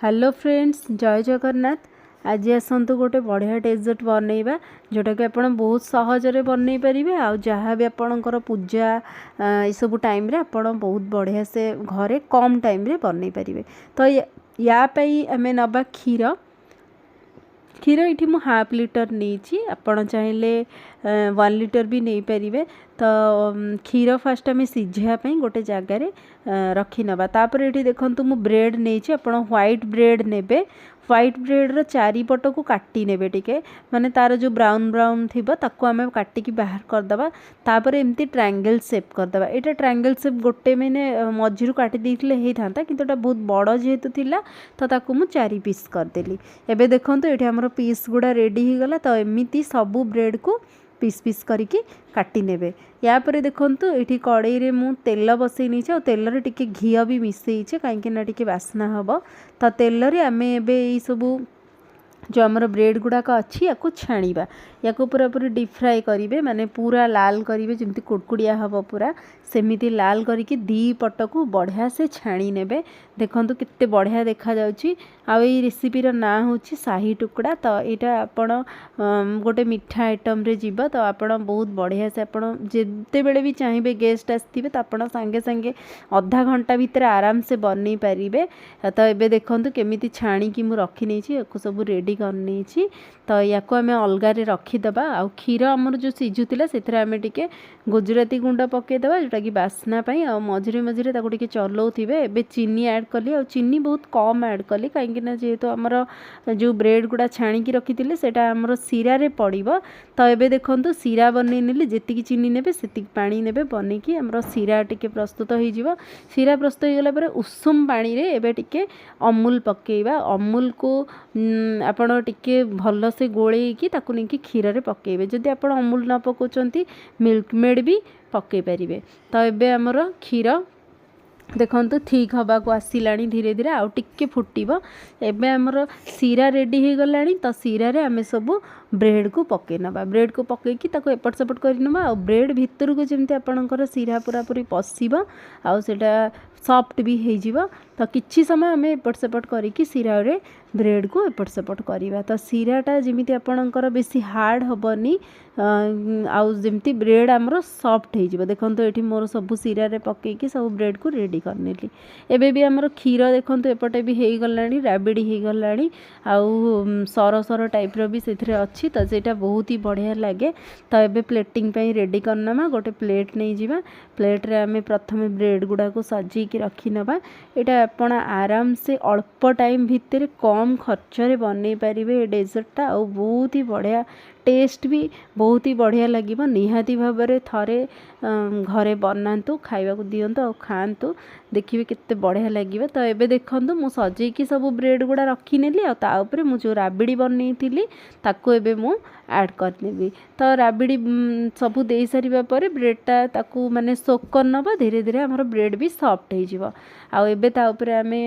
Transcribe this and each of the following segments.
Hello friends, ଜୟ ଜଗନ୍ନାଥ। ଆଜି ଆସନ୍ତୁ ଗୋଟେ ବଢ଼ିଆ ଡେଜର୍ଟ ବନେଇବା, ଯେଉଁଟାକି ଆପଣ ବହୁତ ସହଜରେ ବନେଇ ପାରିବେ। ଆଉ ଯାହା ବି ଆପଣଙ୍କର ପୂଜା ଏସବୁ ଟାଇମ୍ରେ ଆପଣ ବହୁତ ବଢ଼ିଆ ସେ ଘରେ କମ୍ ଟାଇମ୍ରେ ବନେଇ ପାରିବେ। ତ ୟା ପାଇଁ ଆମେ ନେବା କ୍ଷୀର। କ୍ଷୀର ଏଇଠି ମୁଁ ହାଫ୍ ଲିଟର ନେଇଛି, ଆପଣ ଚାହିଁଲେ 1 ଲିଟର ବି ନେଇପାରିବେ। ତ କ୍ଷୀର ଫାଷ୍ଟ ଆମେ ସିଝେଇବା ପାଇଁ ଗୋଟେ ଜାଗାରେ ରଖିନେବା। ତାପରେ ଏଠି ଦେଖନ୍ତୁ, ମୁଁ ବ୍ରେଡ଼୍ ନେଇଛି। ଆପଣ ହ୍ୱାଇଟ୍ ବ୍ରେଡ଼୍ ନେବେ। ହ୍ୱାଇଟ୍ ବ୍ରେଡ଼୍ର ଚାରିପଟକୁ କାଟି ନେବେ ଟିକେ, ମାନେ ତା'ର ଯେଉଁ ବ୍ରାଉନ୍ ବ୍ରାଉନ୍ ଥିବ, ତାକୁ ଆମେ କାଟିକି ବାହାର କରିଦେବା। ତାପରେ ଏମିତି ଟ୍ରାଙ୍ଗେଲ୍ ସେପ୍ କରିଦେବା। ଏଇଟା ଟ୍ରାଙ୍ଗେଲ୍ ସେପ୍ ଗୋଟେ ମାନେ ମଝିରୁ କାଟି ଦେଇଥିଲେ ହେଇଥାନ୍ତା, କିନ୍ତୁ ଏଇଟା ବହୁତ ବଡ଼ ଯେହେତୁ ଥିଲା, ତ ତାକୁ ମୁଁ ଚାରି ପିସ୍ କରିଦେଲି। ଏବେ ଦେଖନ୍ତୁ, ଏଇଠି ଆମର ପିସ୍ ଗୁଡ଼ା ରେଡ଼ି ହେଇଗଲା। ତ ଏମିତି ସବୁ ବ୍ରେଡ଼୍କୁ ପିସ୍ ପିସ୍ କରିକି କାଟି ନେବେ। ୟା ପରେ ଦେଖନ୍ତୁ, ଏଇଠି କଡ଼େଇରେ ମୁଁ ତେଲ ବସେଇ ନେଇଛି ଆଉ ତେଲରେ ଟିକେ ଘିଅ ବି ମିଶାଇଛି, କାହିଁକି ନା ଟିକେ ବାସ୍ନା ହେବ। ତ ତେଲରେ ଆମେ ଏବେ ଏଇସବୁ ଯେଉଁ ଆମର ବ୍ରେଡ଼୍ ଗୁଡ଼ାକ ଅଛି, ୟାକୁ ଛାଣିବା। ୟାକୁ ପୁରାପୁରି ଡିପ୍ ଫ୍ରାଏ କରିବେ, ମାନେ ପୁରା ଲାଲ କରିବେ। ଯେମିତି କୁଡ଼କୁଡ଼ିଆ ହେବ, ପୁରା ସେମିତି ଲାଲ କରିକି ଦୁଇ ପଟକୁ ବଢ଼ିଆ ସେ ଛାଣି ନେବେ। ଦେଖନ୍ତୁ, କେତେ ବଢ଼ିଆ ଦେଖାଯାଉଛି। ଆଉ ଏଇ ରେସିପିର ନାଁ ହେଉଛି ସାହି ଟୁକୁଡ଼ା। ତ ଏଇଟା ଆପଣ ଗୋଟେ ମିଠା ଆଇଟମ୍ରେ ଯିବ। ତ ଆପଣ ବହୁତ ବଢ଼ିଆ ସେ ଆପଣ ଯେତେବେଳେ ବି ଚାହିଁବେ, ଗେଷ୍ଟ ଆସିଥିବେ, ତ ଆପଣ ସାଙ୍ଗେ ସାଙ୍ଗେ ଅଧା ଘଣ୍ଟା ଭିତରେ ଆରାମସେ ବନେଇ ପାରିବେ। ତ ଏବେ ଦେଖନ୍ତୁ, କେମିତି ଛାଣିକି ମୁଁ ରଖିନେଇଛି, ୟାକୁ ସବୁ ରେଡ଼ି କରିନେଇଛି। ତ ୟାକୁ ଆମେ ଅଲଗାରେ ରଖିଦେବା। ଆଉ କ୍ଷୀର ଆମର ଯେଉଁ ସିଝୁଥିଲା, ସେଥିରେ ଆମେ ଟିକେ ଗୁଜୁରାତି ଗୁଣ୍ଡ ପକାଇଦେବା, ଯେଉଁଟାକି ବାସ୍ନା ପାଇଁ। ଆଉ ମଝିରେ ମଝିରେ ତାକୁ ଟିକେ ଚଲାଉଥିବେ। ଏବେ ଚିନି ଆଡ଼୍ କଲି, ଆଉ ଚିନି ବହୁତ କମ୍ ଆଡ଼୍ କଲି, କାହିଁକିନା ଯେହେତୁ ଆମର ଯେଉଁ ବ୍ରେଡ଼୍ ଗୁଡ଼ା ଛାଣିକି ରଖିଥିଲେ, ସେଇଟା ଆମର ଶିରାରେ ପଡ଼ିବ। ତ ଏବେ ଦେଖନ୍ତୁ, ଶିରା ବନେଇ ନେଲି। ଯେତିକି ଚିନି ନେବେ, ସେତିକି ପାଣି ନେବେ। ବନେଇକି ଆମର ଶିରା ଟିକେ ପ୍ରସ୍ତୁତ ହେଇଯିବ। ଶିରା ପ୍ରସ୍ତୁତ ହେଇଗଲା ପରେ ଉଷୁମ ପାଣିରେ ଏବେ ଟିକେ ଅମୁଲ ପକାଇବା। ଅମୁଲକୁ ଆପଣ ଟିକେ ଭଲସେ ଗୋଳେଇକି ତାକୁ ନେଇକି କ୍ଷୀରରେ ପକାଇବେ। ଯଦି ଆପଣ ଅମୁଲ ନ ପକାଉଛନ୍ତି, ମିଲ୍କ ମେଡ଼୍ ବି ପକାଇ ପାରିବେ। ତ ଏବେ ଆମର କ୍ଷୀର ଦେଖନ୍ତୁ, ଥିକ୍ ହେବାକୁ ଆସିଲାଣି ଧୀରେ ଧୀରେ, ଆଉ ଟିକେ ଫୁଟିବ। ଏବେ ଆମର ଶିରା ରେଡ଼ି ହେଇଗଲାଣି। ତ ଶିରାରେ ଆମେ ସବୁ ବ୍ରେଡ଼୍କୁ ପକାଇ ନେବା। ବ୍ରେଡ଼୍କୁ ପକାଇକି ତାକୁ ଏପଟ ସେପଟ କରିନେବା। ଆଉ ବ୍ରେଡ଼୍ ଭିତରକୁ ଯେମିତି ଆପଣଙ୍କର ଶିରା ପୁରାପୁରି ପଶିବ ଆଉ ସେଇଟା ସଫ୍ଟ ବି ହେଇଯିବ, ତ କିଛି ସମୟ ଆମେ ଏପଟ ସେପଟ କରିକି ଶିରାରେ ବ୍ରେଡ଼୍କୁ ଏପଟ ସେପଟ କରିବା। ତ ଶିରାଟା ଯେମିତି ଆପଣଙ୍କର ବେଶୀ ହାର୍ଡ଼ ହେବନି ଆଉ ଯେମିତି ବ୍ରେଡ଼୍ ଆମର ସଫ୍ଟ ହେଇଯିବ। ଦେଖନ୍ତୁ, ଏଠି ମୋର ସବୁ ଶିରାରେ ପକାଇକି ସବୁ ବ୍ରେଡ଼୍କୁ ରେଡ଼ି କରିନେଲି। ଏବେ ବି ଆମର କ୍ଷୀର ଦେଖନ୍ତୁ, ଏପଟେ ବି ହେଇଗଲାଣି, ରାବିଡ଼ି ହେଇଗଲାଣି ଆଉ ସର ସର ଟାଇପ୍ର ବି ସେଥିରେ ଅଛି। ତ ସେଇଟା ବହୁତ ହି ବଢ଼ିଆ ଲାଗେ। ତ ଏବେ ପ୍ଲେଟିଂ ପାଇଁ ରେଡ଼ି କରିନେବା। ଗୋଟେ ପ୍ଲେଟ୍ ନେଇଯିବା। ପ୍ଲେଟ୍ରେ ଆମେ ପ୍ରଥମେ ବ୍ରେଡ଼୍ ଗୁଡ଼ାକୁ ସଜେଇକି ରଖିନେବା। ଏଇଟା ଆପଣ ଆରାମସେ ଅଳ୍ପ ଟାଇମ୍ ଭିତରେ କମ୍ ଖର୍ଚ୍ଚରେ ବନେଇ ପାରିବେ ଏ ଡେଜର୍ଟଟା, ଆଉ ବହୁତ ହି ବଢ଼ିଆ ଟେଷ୍ଟ ବି ବହୁତ ହି ବଢ଼ିଆ ଲାଗିବ। ନିହାତି ଭାବରେ ଥରେ ଘରେ ବନାନ୍ତୁ, ଖାଇବାକୁ ଦିଅନ୍ତୁ ଆଉ ଖାଆନ୍ତୁ, ଦେଖିବେ କେତେ ବଢ଼ିଆ ଲାଗିବ। ତ ଏବେ ଦେଖନ୍ତୁ, ମୁଁ ସଜେଇକି ସବୁ ବ୍ରେଡ଼୍ ଗୁଡ଼ା ରଖିନେଲି ଆଉ ତା ଉପରେ ମୁଁ ଯେଉଁ ରାବିଡ଼ି ବନେଇଥିଲି, ତାକୁ ଏବେ ମୁଁ ଆଡ଼୍ କରିନେବି। ତ ରାବିଡ଼ି ସବୁ ଦେଇସାରିବା ପରେ ବ୍ରେଡ଼୍ଟା ତାକୁ ମାନେ ସୋକ୍ କରିନେବ। ଧୀରେ ଧୀରେ ଆମର ବ୍ରେଡ଼୍ ବି ସଫ୍ଟ ହେଇଯିବ। ଆଉ ଏବେ ତା ଉପରେ ଆମେ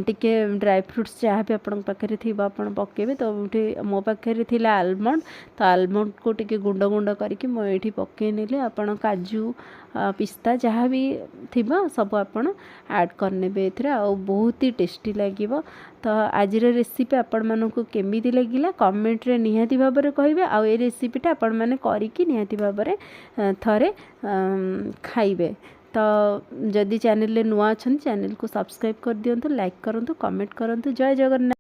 ଟିକେ ଡ୍ରାଏ ଫ୍ରୁଟ୍ସ ଯାହା ବି ଆପଣଙ୍କ ପାଖରେ ଥିବ, ଆପଣ ପକାଇବେ। ତ ଏଠି ମୋ ପାଖରେ ଥିଲା ଆଲମଣ୍ଡ, ତ ଆଲମଣ୍ଡକୁ ଟିକେ ଗୁଣ୍ଡ ଗୁଣ୍ଡ କରିକି ମୁଁ ଏଇଠି ପକାଇ ନେଲି। ଆପଣ କାଜୁ, ପିସ୍ତା ଯାହା ବି ଥିବ, ସବୁ ଆପଣ ଆଡ଼୍ କରିନେବେ ଏଥିରେ, ଆଉ ବହୁତ ହି ଟେଷ୍ଟି ଲାଗିବ। ତ ଆଜିର ରେସିପି ଆପଣମାନଙ୍କୁ କେମିତି ଲାଗିଲା, କମେଣ୍ଟରେ ନିହାତି ଭାବରେ କହିବେ। ଆଉ ଏ ରେସିପିଟା ଆପଣମାନେ କରିକି ନିହାତି ଭାବରେ ଥରେ ଖାଇବେ। ତ ଯଦି ଚ୍ୟାନେଲରେ ନୂଆ ଅଛନ୍ତି, ଚ୍ୟାନେଲକୁ ସବସ୍କ୍ରାଇବ୍ କରିଦିଅନ୍ତୁ, ଲାଇକ୍ କରନ୍ତୁ, କମେଣ୍ଟ କରନ୍ତୁ। ଜୟ ଜଗନ୍ନାଥ।